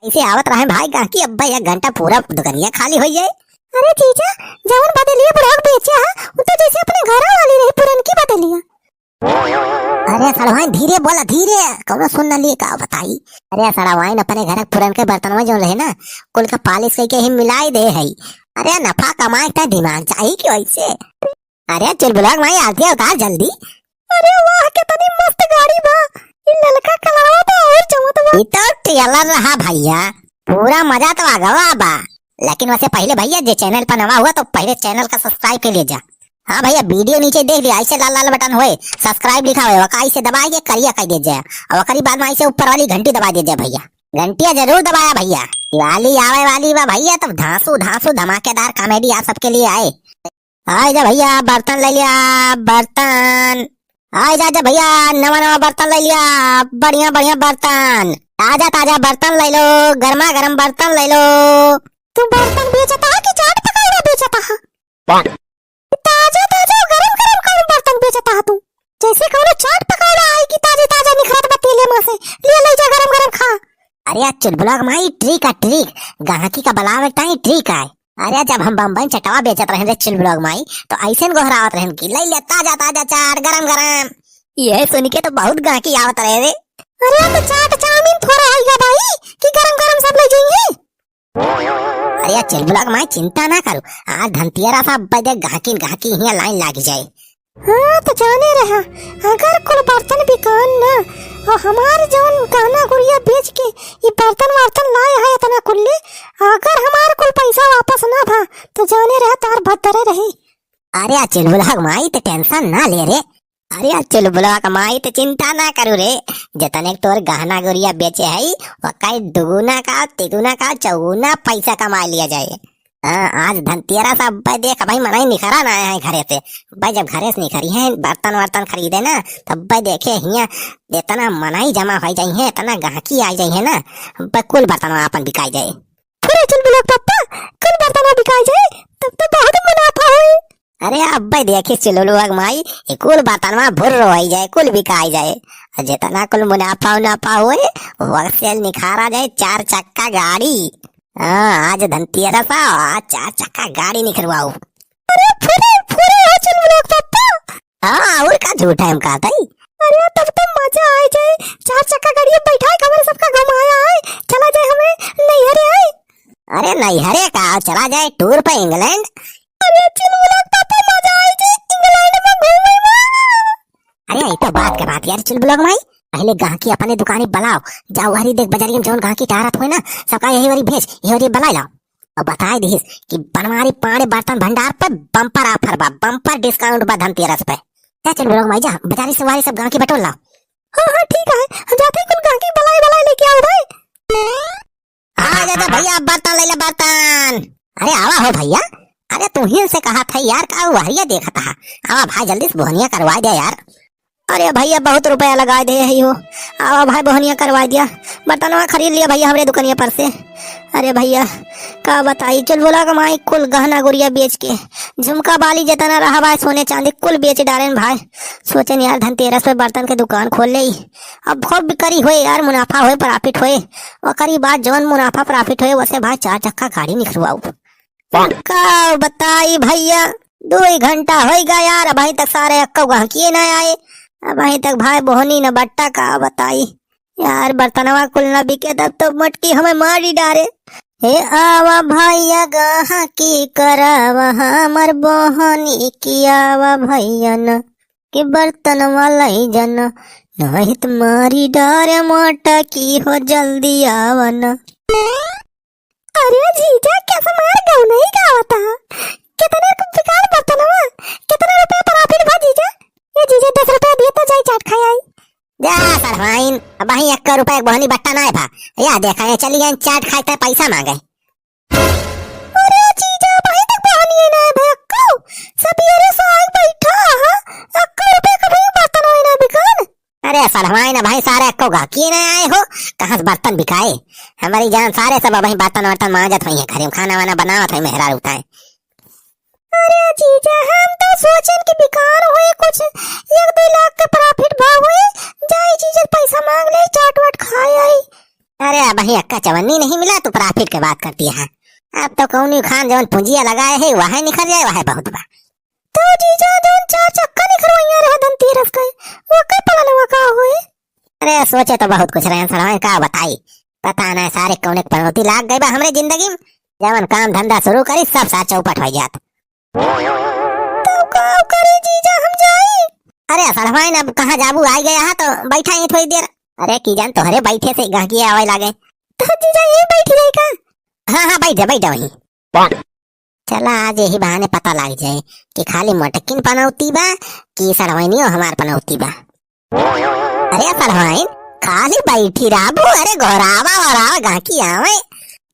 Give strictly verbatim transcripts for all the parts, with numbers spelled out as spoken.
ऐसे आवत रहे भाई गाहकी, अब्बे एक घंटा पूरा दुकनिया खाली होइ जाए। अरे जीजा, जवन बदेलिया बुढ़ऊ बेचे हा, उ तो जैसे अपने घरा वाली रही, पुरनकी बदेलिया। अरे सड़वाइन, धीरे बोला, धीरे, कौनो सुन न लिए का बताई। अरे सड़वाइन, अपने घर के पुरनके बर्तनवा जौन रहे ना, कुल का पालिश कइके ही मिलाई दे है। अरे नफा कमाए का दिमाग चाही कि वैसे। अरे चुलबुला के माई, आरती उतार जल्दी। अरे वाह, कितनी मस्त गाड़ी बा। ई ललका कलरवा बा और जमत बा। ई तो ट्रेलर रहा भैया, पूरा मजा तो आ गवा बा। लेकिन वैसे पहले भैया, जे चैनल पर नवा हुआ तो पहले चैनल का सब्सक्राइब कर लीजिए। हाँ भैया, वीडियो नीचे देख लिया, ऐसे लाल लाल बटन होए, सब्सक्राइब लिखा हुआ, वका ऐसे दबा के करिया कर दीजिए। और ओकरी बाद में ऐसे ऊपर वाली घंटी दबा दीजिए भैया, घंटिया जरूर दबाया भैया। दिवाली आवे वाली बा भैया, तब धांसू धांसू धमाकेदार कॉमेडी आप सबके लिए आए। आइ जा भैया, बर्तन ले लिया, बर्तन। आइ जा, जा भैया, नवा नवा बर्तन ले लिया, बढ़िया बढ़िया बर्तन, ताजा ताजा बर्तन ले लो, गर्मा गर्म बर्तन ले लो। तू बर्तन बेचता है कि चाट पकौड़ा बेचता है? ताजा ताजा गरम गरम कौन बर्तन बेचता है तू? जैसे कौनो चाट पकौड़ा आई कि ताजे ताजा निखरत बा तेले में से, ले ले जा गरम गरम खा। अरे यार चुलबुला के माई, ट्रिक है ट्रिक, गाहकी का बलावे ताई ट्रिक है। अरे जब हम बम्बई चटवा बेचत रहन रे चुलबुला के माई, तो ऐसे न गोहरावत रहन कि ले ले ताजा ताजा चाट गरम गरम। ये सुन के तो बहुत गाहकी आवत रहे रे। अरे तो चाट चाउमीन थोड़ा आइगा भाई कि गरम गरम सब ले जाइए। अरे यार चुलबुला के माई, चिंता ना करू, आज धनतेरस बा, अब्बे देख गाहकी गाहकी हियाँ लाइन लाग जाए। हाँ तो जाने रहा, अगर कुल बर्तन बिकान ना और हमार जौन गहना गुरिया बेच के ई बर्तन वर्तन लाए है इतना कुल्ले, अगर हमार कुल पैसा वापस ना भा तो जाने रहा तार भद्दरे रही। अरे यार चुलबुला के माई, ते टेंशन ना ले रे। अरे यार चुलबुला के माई, ते चिंता ना करू रे, जतने तोर गहना गुरिया बेचे है, वकाई दुगुना का, तिगुना का, चौगुना पैसा कमा लिया जाए। हाँ, आज धनतेरस, अब्बे देख भाई, मनई निखरा ना आए हैं घरे से। भाई, जब घरे से निखरी हैं, बर्तन वर्तन खरीदे ना, तब भाई देखे हियाँ इतना मनई जमा होइ जाई है, इतना गाहकी आइ जाई है ना, भाई कुल बर्तन आपन बिकाई जाए। अरे चुलबुला के पप्पा, कुल बर्तन बिकाई जाए, तब तो बहुत मुनाफा होई। अरे अब्बे देखी चुलबुला के माई, ये कुल बर्तन भुर्र होइ जाए, कुल बिकाई जाए, और जितना कुल मुनाफा उनाफा होए, वसे निखारा जाए चार चक्का गाड़ी। हाँ, आज धनतेरस है, आज चार चक्का गाड़ी निकरवाऊ। अरे फुरे, फुरे हो चुलबुला के पप्पा। हाँ, और का झूठ है हम कहत हई? अरे तब तो मजा आइ जाए, चार चक्का गाड़ी में बैठाए के हमरे सबका घुमाया आए, चला जाए हमें नैहरे आए। अरे नैहरे का, चला जाए टूर पे इंग्लैंड। अरे चुलबुला के पप्पा, मजा आइ जाए इंग्लैंड में घूमे में। अरे, ई तो बात के बात यार, चुलबुला के माई। पहले गाहकी अपने दुकानी बलाओ, जाओ हरी देख बजरिया में जौन गाहकी टहरत होए ना, सबका यही वारी भेज, यही वारी बलाए लाओ। और बताए दिहिस कि बनवारी पांड़े बर्तन भंडार पे बम्पर ऑफर बा, बम्पर डिस्काउंट बा धनतेरस पे। जा चुलबुला के माई, जा बजारी से वारी सब गाहकी बटोर लाओ। हाँ, हाँ, ठीक है, हम जाते हैं, कुल गाहकी बलाए, बलाए लेके आओ भाई। आ जा, जा भैया, बर्तन ले ले, बर्तन। अरे आवा हो भैया, अरे तुहिन से कहा था यार, का वहरिया देखत हा। आवा भाई, जल्दी से बोहनिया करवा दे यार। अरे भैया, बहुत रुपया लगा दे है हो। आवा भाई, बोहनिया करवा दिया, बर्तनवा खरीद लिया भैया हमरे दुकनिया पर से। अरे भैया, का बताई, चुलबुला के माई कुल गहना गुरिया बेच के, झुमका बाली जितना रहा भाई, सोने चांदी कुल बेच डारेन भाई। सोचेन यार, धनतेरस पे बर्तन के दुकान खोल ले। अब खूब बिक्री होए यार, मुनाफा होए, profit होए। ओकरी बाद जौन मुनाफा profit होए, वसे भाई चार चक्का गाड़ी निकलवाऊ। का बताई भैया, दो ही घंटा होइगा यार, अबहीं तक सारे अक्को गाहकिए ना आए। अबहीं तक भाई बोहनी न बट्टा, का बताई यार, बर्तनवा कुल ना बिके तब तो मटकी हमें मारी डारे। हे आवा भैया गाहकी करावा हमर बोहनी की, आवा भैया न के बर्तनवा लई जाना, नहीं त मारी डारे मोटा की हो, जल्दी आवा ना। अरे जीजा, कैसा मार गाँव नहीं गावता? कितने को बेकार बर्तनवा, कितने रुपया profit भा जीजा? ये जीजा, दस रुपया दिए तो जाई चाट खाए आई। जा सरवाइन, अबहीं एक रुपया एक बोहनी बट्टा ना भा। या देखा, ये चली गए चाट खाए ते पैसा मांगे। अरे जीजा, अबहीं तक बोहनी ना भा अक्को। सबेरे से आए बैठा हा, अक्को रुपया का भी बर्तन होए ना बिकान। अरे सरवाइन, अबहीं सारे अक्को गाहकी ना आए हो, कहाँ से बर्तन बिकाए? हमारी जान, सारे सब अबहीं बर्तन वर्तन मांजत होइहैं, घरे में खाना वाना बनावत होइहैं, मेहरारू ताईं। अरे जीजा, हम तो सोचेन कि बिकान होए कुछ, एक दो लाख के profit भा होए, जाई जीजा पैसा मांग ले, चाट वाट खाए आई। अरे, अबहीं अक्का चवन्नी नहीं मिला, तू profit के बात करती है। अब तो कौनी खान जवन पूंजिया लगाए है, वह निखर जाए, वह बहुत बा। तो जीजा, जवन चार चक्का निखरवाइया रहे धनतेरस के, वो का plan, वो का होए? अरे, सोचे तो बहुत कुछ रहे सड़वाइन, का बताई। पता ना सारे कौने के पनौती लाग गई बा हमरे जिंदगी में। जवन काम धंधा शुरू करी, सब सार चौपट हो जात। तो का करी जीजा, हम जाई? अरे सड़वाइन, अब कहाँ जाबू, आई गया है तो बैठा ही थोड़ी देर। अरे की जान, तोहरे बैठे से गाहकी आवे लागे। तो जीजा, यही बैठ जाई का? हाँ, हाँ, बैठ जा, बैठ जा वहीं। चला, आज यही बहाने पता लाग जाए कि खाली मोटकिन पनौती बा कि सड़वाइनियो हमार पनौती बा। अरे सड़वाइन, खाली बैठी रहबू? अरे गोहरावा, गोहरावा, गाहकी आवे।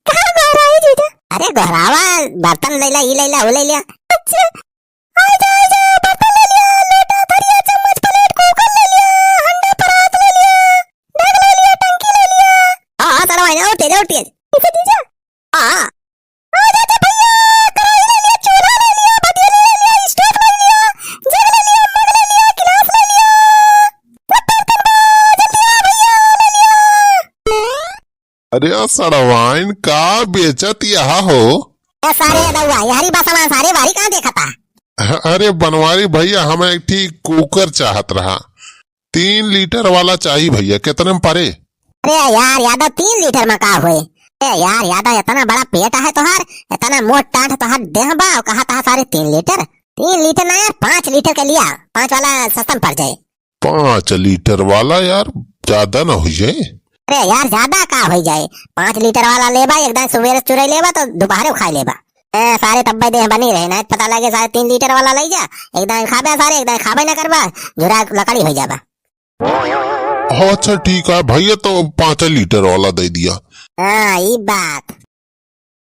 कहाँ गोहराई जीजा? अरे गोहरावा, बर्तन ले ला, ई ले ला, वो ले ला। अच्छा, आ जा, आ जा, बर्तन ले लिया, लोटा, थरिया, चम्मच, plate, cooker ले लिया, हंडा, परात ले लिया, डेग ले लिया, टंकी ले लिया। हाँ, हाँ, सड़वाइन, उठिए, उठिए। इसे जीजा? हाँ। आ जा, जा भैया, कढ़ाई ले लिया, चूल्हा ले लिया, पतीली ले लिया, stove ले लिया, जग ले लिया, मग ले लिया, गिलास ले लिया। सब बर्तन बा, जल्दी आ भैया, ले लिया। अरे सड़वाइन, का बेचत यहाँ हो? ए सारे दउआ, यहरी बा सामान सारे, बारी कहाँ देखता? अरे बनवारी भैया, हमें एक ठी cooker चाहत रहा, तीन लीटर वाला चाही भैया, कितने में परे? अरे यार यादव, तीन लीटर में का होए? अरे यार यादव, इतना बड़ा पेट है तोहार, इतना मोट टांट तोहार देह बा, और कहा तहा सारे तीन लीटर? तीन लीटर ना यार, पाँच लीटर के लिया, पाँच वाला सस्ता में पड़ जाए। पाँच लीटर वाला यार, ज्यादा ना हो जाए? अरे यार, ज्यादा का हो जाए, पाँच लीटर वाला लेबा, एकदम सुबेरे चुरई लेबा तो दोपहरे खाई लेबा। ए, सारे तब्बे देह बनी रहे, ना पता लगे सारे तीन लीटर वाला ले जा, एकदम खाबे सारे, एकदम खाबे ना करबा, झुरा लकड़ी हो जाबा। अच्छा ठीक है भैया, तो पाँच लीटर वाला दे दिया। हाँ, ई बात।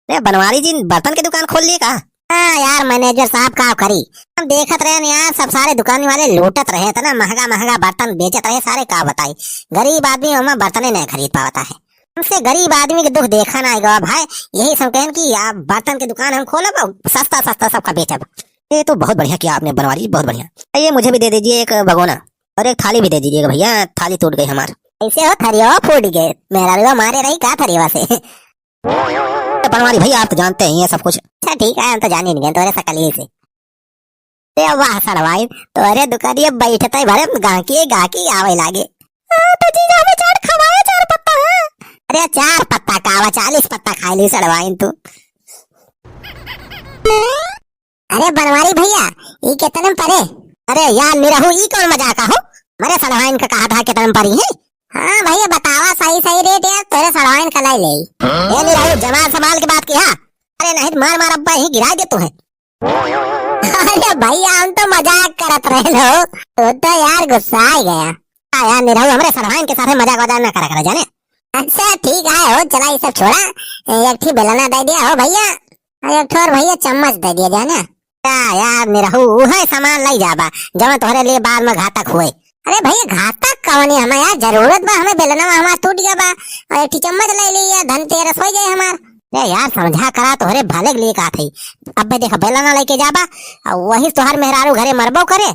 अरे बनवारी जी, बर्तन के दुकान खोल लिए का? हाँ यार, manager साहब का करी, हम देखत रहे न यार, सब सारे दुकान वाले लूटत रहे, इतना महंगा महंगा बर्तन बेचत रहे सारे, का बताई, गरीब आदमी ओमा बर्तने नहीं खरीद पावता है। हमसे गरीब आदमी के दुख देखा ना आएगा भाई, यही सब कहन कि आप बर्तन के दुकान हम खोलब और सस्ता सस्ता सबका बेचब। ये तो बहुत बढ़िया किया आपने बनवारी जी, बहुत बढ़िया। ये मुझे भी दे दीजिए एक भगोना और एक थाली भी दे दीजिएगा भैया, थाली टूट गई हमार। ऐसे हो, थरिया फूट गए, मेहरारुआ मारे रही का थरिया से। तो बनवारी भैया, आप तो जानते ही हैं सब कुछ। अच्छा ठीक है, हम तो जान ही नहीं गए तोरे सकलिए से। अरे वाह सड़वाइन, तोरे दुकानिया बैठते ही भरे गाहकी गाहकी आवे लागे। हाँ, तो जीजा हमें चाट खवाया चार पत्ता, हाँ? अरे चार पत्ता का आवा, चालीस पत्ता खाई ली सड़वाइन तू। अरे बनवारी भैया, ई कितने में परे? अरे यार निरहू, ई कौन मजाक हो? मरे सड़वाइन का कहा था कितने में परी है? हाँ भैया बतावा सही सही रेट यार, तोरे सड़वाइन का लाई ले। ए निरहू, जमाल संभाल के बात किया। अरे नहीं तो मार मार अब्बा ही गिरा दे तू है। अरे भैया हम तो मजाक करत रहे लो, तू तो यार गुस्सा आ गया। हाँ यार निरहू, हमरे सड़वाइन के साथे मजाक वजाक ना करा करा जाने। अच्छा ठीक है हो, चला ये सब छोड़ा, एक ठी बेलना दे दिया हो भैया। अरे एक ठो और भैया चम्मच दे दिया जाए ना। का यार निरहू, उहे सामान लई जाबा, जवन तोहरे लिए बाद में घातक होए। अरे भैया घातक कवनी हमें यार, जरूरत बा हमें, बेलनवा हमार टूट गया बा, और एक ठी चम्मच ले ली यार, धनतेरस हो जाए हमार। अरे यार समझा करा, तोहरे भले के लिए कहा थी। अबे देखा बेलना लेके जाबा, और वही तोहर मेहरारू घरे मरबो करे,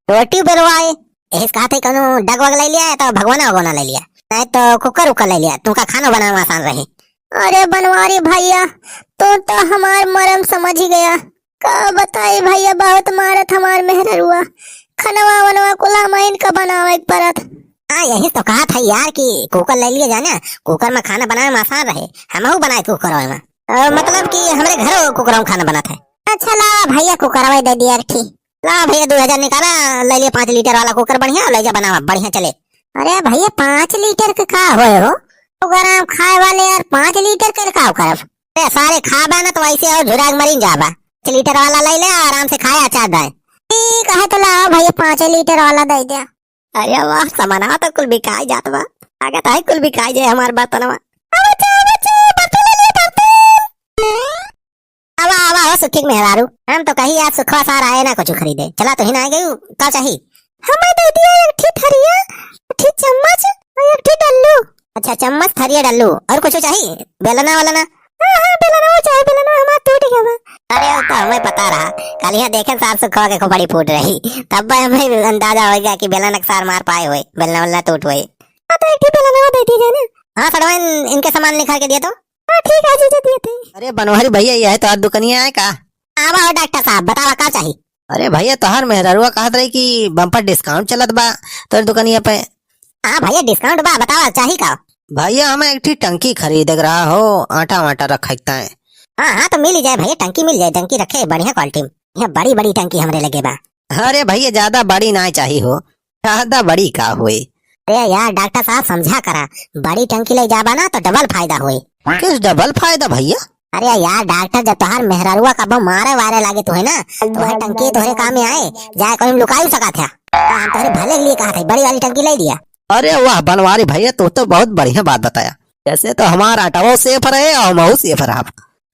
रोटी बेलवाए। यही से कहा थी कौनो डग वग ले लिया, या तो भगवाना वगवाना ले लिया, नहीं तो cooker उकर ले लिया, तुमका खाना बनावे में आसान रही। अरे बनवारी भैया, तू तो हमार मरम समझ ही गया। का बताई भैया, बहुत मारत हमार मेहररुआ। खनवा वनवा कुल हम इनका बनावे के परत। हाँ, यही तो कहा था यार कि cooker ले लिए जाना, cooker में खाना बनावे में आसान रहे। हमहू बनाए cooker में। अ, मतलब कि हमरे घरो cooker में खाना बनत है। अच्छा ला भैया, cooker दे दिया एक ठी। ला भैया, दो हजार निकाला, ले लिए पाँच लीटर वाला cooker बढ़िया, ले जा बनावा, बढ़िया चले। अरे भैया, पाँच लीटर के का होए हो? सौ ग्राम खाए वाले यार, पाँच लीटर के का करब? अरे सारे खाबा ना तो वैसे और झुराग मरिन जाबा। पाँच लीटर वाला ले ले, आराम से खाए, अचार दाए। ठीक है, तो लाओ भैया, पाँच लीटर वाला दे दे। अरे वाह, सामानवा तो कुल बिकाई जात बा। लागत है कुल बिकाई जाए हमार बर्तनवा। अब बच्चा, बच्चा, बर्तन ले लिए, बर्तन। आवा, आवा, हो सुखी के मेहरारू। हम तो कही आज सुखवा सार आए ना कुछ खरीदे। चला तो ही ना आ गई, का चाही? हमें दे दिया एक ठी थरिया, एक ठी चम्मच और एक ठी डल्लू। अच्छा, चम्मच, थरिया, डल्लू, और कुछ चाही? बेलना वाला ना? हाँ, हाँ, बेलना वो चाहे, बेलना हमार टूट गया बा। अरे, वो तो हमें पता रहा। कल यहाँ देखे सार सुखवा के खोपड़ी फूट रही। तब हमें अंदाजा हो गया कि बेलना के सार मार पाए हुए, बेलना वाला टूट हुए। हाँ, तो एक ठी बेलना वो दे दी जाए ना। हाँ सड़वाइन, इनके सामान निकाल के दिया तो। हाँ ठीक है जीजा, दिए थे। अरे बनवारी भैया, यह तोहार दुकनिया है का? आवा हो डॉक्टर साहब, बतावा का चाही? अरे भैया, तोहार मेहरारुआ कहत रही कि bumper discount चलत बा तोर दुकनिया पे। हाँ भैया, discount बा, बतावा चाही का? भैया, हमें एक ठी टंकी खरीदे के रहा हो, आटा वाटा रखे के ताई। हाँ हाँ, तो मिली जाए भैया, टंकी मिली जाए, टंकी रखे बढ़िया quality में। यहाँ बड़ी बड़ी टंकी हमरे लगे बा। अरे भैया, ज्यादा बड़ी ना चाही हो। ज्यादा बड़ी का होई? अरे यार डॉक्टर साहब, समझा करा, बड़ी टंकी ले जाबा ना तो double फायदा होई। किस double फायदा भैया? अरे यार डॉक्टर, जब तोहार मेहरारुआ कबो मारे वारे लागे तुहे ना, तो वह टंकी तोहरे काम में आए, जाए कहीं लुकाई सकत है। तो हम तोहरे भले के लिए कहत है, बड़ी वाली टंकी ले लिया। अरे वाह बनवारी भैया, तू तो बहुत बढ़िया बात बताया। जैसे तो हमार आटाओ safe रहे और हमहू safe रहा।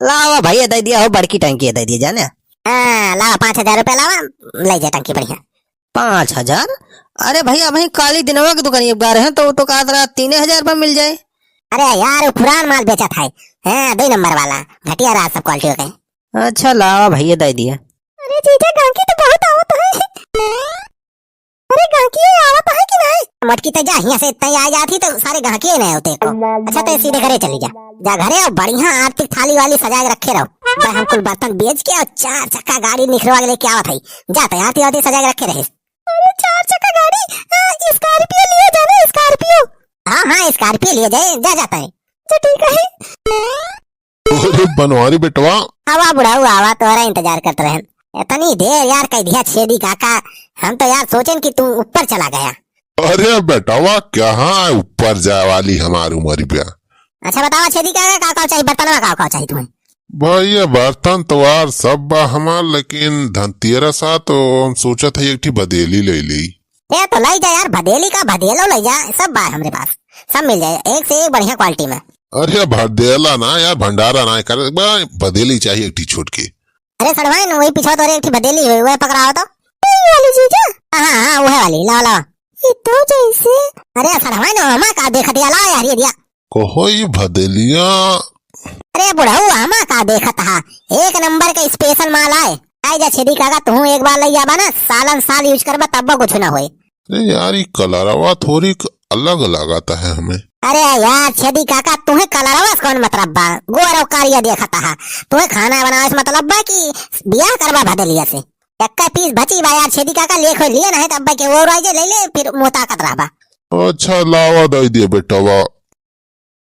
लावा भैया, दे दिया हो, बड़की टंकी दे दिया जाने। हाँ, लावा पाँच हजार रुपया लावा, ले जा टंकी बढ़िया। पाँच हजार? अरे भैया, अबहीं काली दिनवा के दुकनिया प गा रहे हैं, तो वो तो कहत रहा तीने हजार में मिल जाए। अरे यार, वो पुरान माल बेचत है। हाँ, दो नंबर वाला, घटिया रहा सब quality के। अच्छा, लावा भैया, दे दिया। अरे जीजा, गांकी तो बहुत आवत है। अरे गांकी आवत है कि नहीं? मोटकी तो जा, हियां से इतना ही आ जाती तो सारे गांकी ही नहीं होते को। अच्छा, तो सीधे घरे चली जा, जा घरे और बढ़िया आरती थाली वाली सजा के रखे रहो। भाई, हम कुल बर्तन बेच के और चार चक्का गाड़ी निखरवा के लेके आवत है। जा, तो आरती वारती सजा के रखे रहे। अरे चार चक्का गाड़ी, आ, Scorpio लिए जाना, Scorpio। हाँ हाँ, Scorpio लिए जाए, जा जाता है। अच्छा ठीक है। अरे बनवारी बेटवा। आवा बुढ़ऊ आवा, तोहरा इंतजार करत रहन। इतनी देर यार कह दिया छेदी काका, हम तो यार सोचेन कि तू ऊपर चला गया। अरे बेटवा, कहाँ ऊपर जाए वाली हमार उमरिया। अच्छा बतावा छेदी काका, का का चाही, बर्तनवा का का चाही तुम्हें? भैया बर्तन तो यार सब बा हमार, लेकिन धनतेरस आ तो हम सोचत है एक ठी भदेली ले ली। ए तो लाई जा यार, भदेली का भदेलो लाई जा, सब बा हमरे पास, सब मिल जाए, एक से एक बढ़िया quality में। अरे भदेला ना यार, भंडारा ना करे बा, भदेली चाहिए एक ठी छोट के। अरे सड़वाइन, वही पीछे तो एक ठी भदेली हुई, वह पकड़ाओ तो। यही वाली जीजा? हाँ हाँ हाँ, वह वाली, लाओ लाओ। ये तो जैसे। अरे सड़वाइन, हमा का देखत या, लाओ यार ये दिया। कहो ये भदेलिया। अरे बुढ़ऊ, हमा का देखत हा, एक नंबर का special माल आए। आई जा छेदी काका, तू एक बार लई आबा ना, सालन साल use करबा तब कुछ ना होए। अरे यार, ये कलरवा थोड़ी क-, अलग लागत है हमें। अरे यार छेदी काका, तुम्हें कलरवा से कौन मतलब बा? गोर और कारिया देखत हा, तुम्हें खाना बनावे से मतलब बा कि बियाह करबा भदेलिया से? एक्का piece बची बा यार छेदी काका, ले खोल लिया नहीं तब के वो रह जे ले ले, फिर मोताकत रहबा। अच्छा लावा दे दिया बेटवा।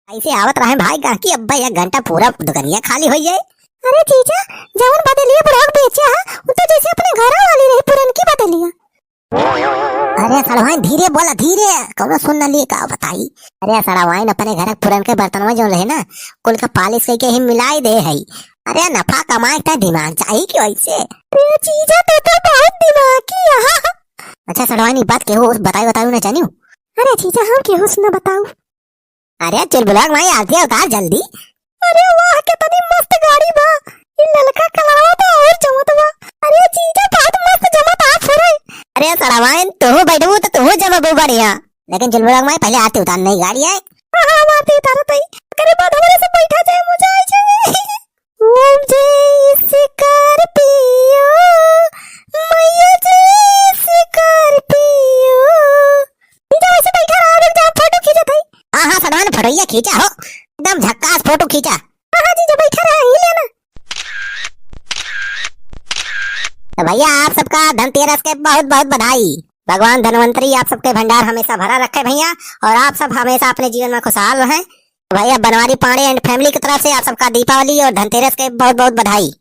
ऐसे आवत रहे भाई गांकी, अब्बा एक घंटा पूरा दुकनिया खाली होई जाए। अरे जीजा, जवन भदेलिया बुढ़ऊ बेचे हा, उ तो जैसे अपने घरा वाली रही, पुरनकी भदेलिया। अरे सड़वाइन धीरे बोला, धीरे, कौनो सुन न लिए का बताई। अरे सड़वाइन अपने घर के पुरनके बर्तनवा जौन रहे ना, कुल का polish करके ही मिलाई दे है। अरे नफा कमाए का दिमाग चाहिए कि वैसे। अरे जीजा तो, तो बहुत दिमागी है। अच्छा सड़वाइन, ई बात केहू बताई बताऊ ना जानियो। अरे जीजा हम केहू से ना बताऊ। अरे चुलबुलवा के माई आरती उतार जल्दी। अरे वाह, कितनी मस्त गाड़ी बा। ई ललका कलरवा बा और जमत बा। अरे जीजा बहुत मस्त जमत आप फुरे। अरे सड़वाइन, तू बैठबू तो तू जमबू बढ़िया। लेकिन चुलबुलवा के माई पहले आरती उतार, नई गाड़ी है। हाँ, हाँ, हम आरती उतारत हई। एकरे बाद हमरे से बैठा जाए, मजा आ जाए। ओम जय Scorpio, मैया जय Scorpio। जीजा वैसे बैठा रहा, रुक जा, फोटो खींचत हई। हाँ, हाँ, सड़वाइन फोटोइया खींचा हो, एकदम झक्कास फोटो खींचा। हाँ, हाँ, जीजा बैठा रहा, ही लेना। तो भैया आप सबका धनतेरस के बहुत बहुत बधाई। भगवान धनवंतरी आप सबके भंडार हमेशा भरा रखे भैया, और आप सब हमेशा अपने जीवन में खुशहाल रहें। तो भैया बनवारी पांडे and family की तरफ से आप सबका दीपावली और धनतेरस के बहुत बहुत बधाई।